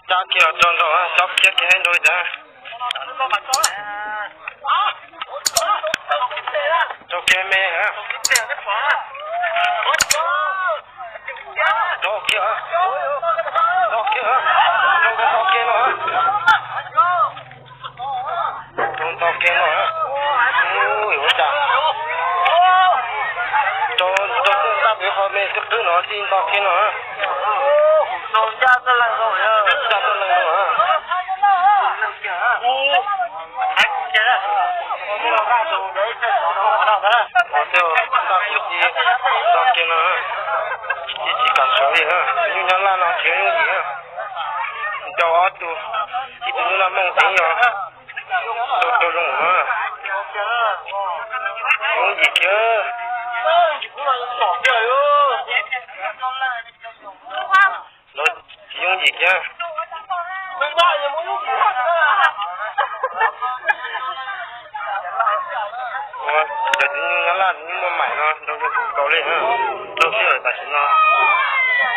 Tsa kiag los rau nraud, tso kiag kiag nraud cas. Rau kiag me. Rau kiag, rau kiag, rau nto kiag no. Rau nto kiag no. Ua cas rau, rau xwb tab pem qhov me xwb qwb no txij nto kiag no. Ua tej tab pem txij nto kiag no. Tsis, tsis kam sawv li, nyuj nyob laj no tsis yooj yim. Nco ob tug, ib tug nyuj laj mooj teev yog rau zoo na. Yooj yim kiag. Lawv tsis yooj yim kiag. Ua, cov nyuj nyob laj nyuj muaj maim no nrog zoo kawg nkaus li. Rau siab lawm tam sim no.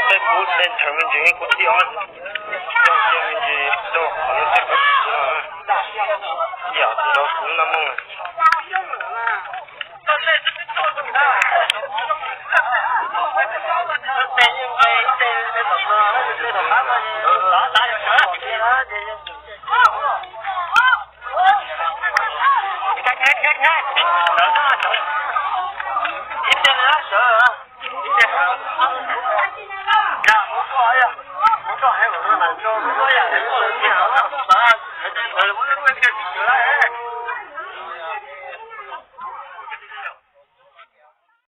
Tej kuv tej ntshaw me ntsis kuv thib ob rau kiag me ntsis rau qhov no tej kuv no. Yam tus nrau kuv nyuj laj mooj.